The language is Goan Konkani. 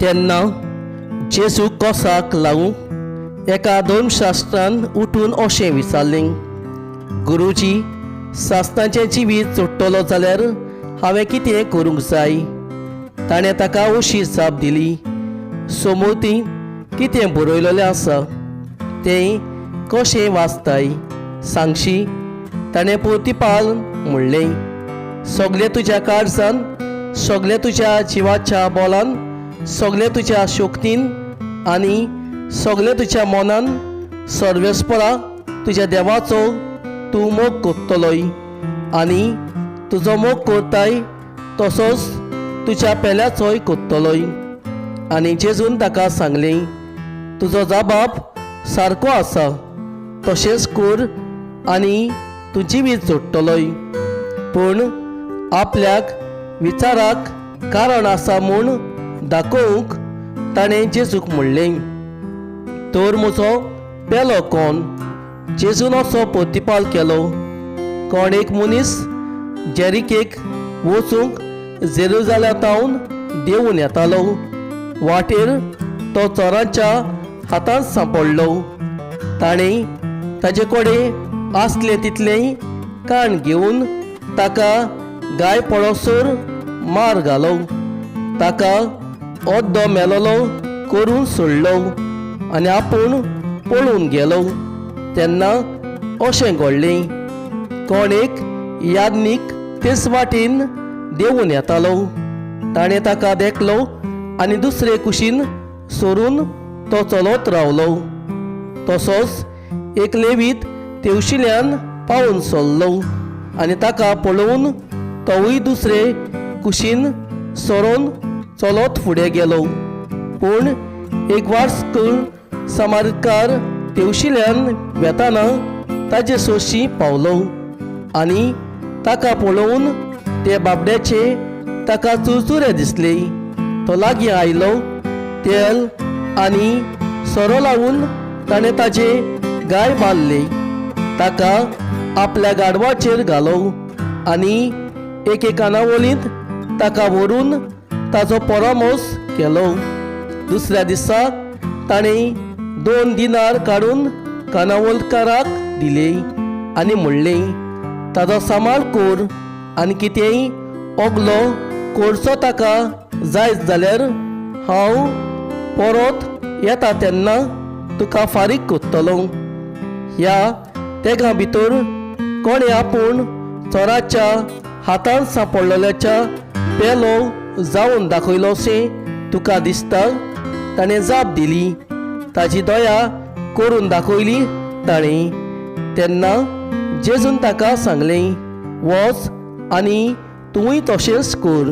तेन्ना जेजू कोसाक लावूंक एका धर्मशास्त्रान उठून अशें विचारलें, गुरुजी, सासणाचें जिवीत जोडटलो जाल्यार हांवें कितें करूंक जाय? ताणें ताका अशी जाप दिली, सोमोती कितें बरयलेलें आसा तें कशें वाचताय सांगशी? ताणें पोतिपाल म्हणलें, सगलें तुज्या काळजान, सगलें तुज्या जिवाच्या बोलान, सगलें तुज्या शक्तीन आनी सगलें तुज्या मनान सर्वेस्परा तुज्या देवाचो तूं मोग कोत्तलोय आनी तुजो मोग कोत्ताय तसोच तुज्या पेल्याचोय कोत्तलोय. आनी जेजून ताका सांगलें, तुजो जाबाब सारको आसा, तशेंच कर आनी तूं जिवीत जोडटलोय. पूण आपल्याक विचाराक कारण आसा म्हूण दाखोवंक ताणें जेजूक म्हणलें, तर म्हजो पेलो कोण? जेजून असो प्रतिपाल केलो, कोण एक मनीस जेरिकेक वचूंक जेरुजाल्या तावन देंवून येतालो. वाटेर तो चोरांच्या हातांत सांपडलो. ताणें ताजे कडेन आसलें तितलें काण घेवन ताका गाय पळोसर मार घालो, ताका अद्दो मेलोलो करून सोडलो आनी आपूण पळून गेलो. तेन्ना अशें घडलें, कोण एक याज्ञीक तेच वाटेन देंवून येतालो. ताणें ताका देखलो आनी दुसरे कुशीन सोरून तो चलत रावलो. तसोच एक लेवीत तेवशिल्यान पावून सरलो आनी ताका पळोवन तोवूय दुसरे कुशीन सरोन चलत फुडें गेलो. पूण एक वास्कूळ समारकार तेवशिल्यान वेताना ताजे सोशी पावलो आनी ताका पळोवन ते बाबड्याचे ताका चुरचुरे दिसले. तो लागीं आयलो, तेल आनी सोरो लावन ताणें ताजे गाय बांदले, ताका आपल्या गाडवाचेर घालो आनी एके कानावलींत ताका व्हरून ताजो परामोस केलो. दुसऱ्या दिसा ताणें 2 दिनार काडून कानावलकाराक दिले आनी म्हणलें, ताजो सांबाळ कर आनी कितेंय ओगलो कोरचो ताका जायत जाल्यार हांव परत येता तेन्ना तुका फारीक कोत्तलो. ह्या तेगां भितर कोणें आपूण चोराच्या हातान सांपडलेल्याच्या पेलो जावन दाखयलोशें तुका दिसता? ताणें जाप दिली, ताजी दया करून दाखयली ताणें. तेन्ना जेजून ताका सांगलें, वच आनी तुवूय तशेंच कर.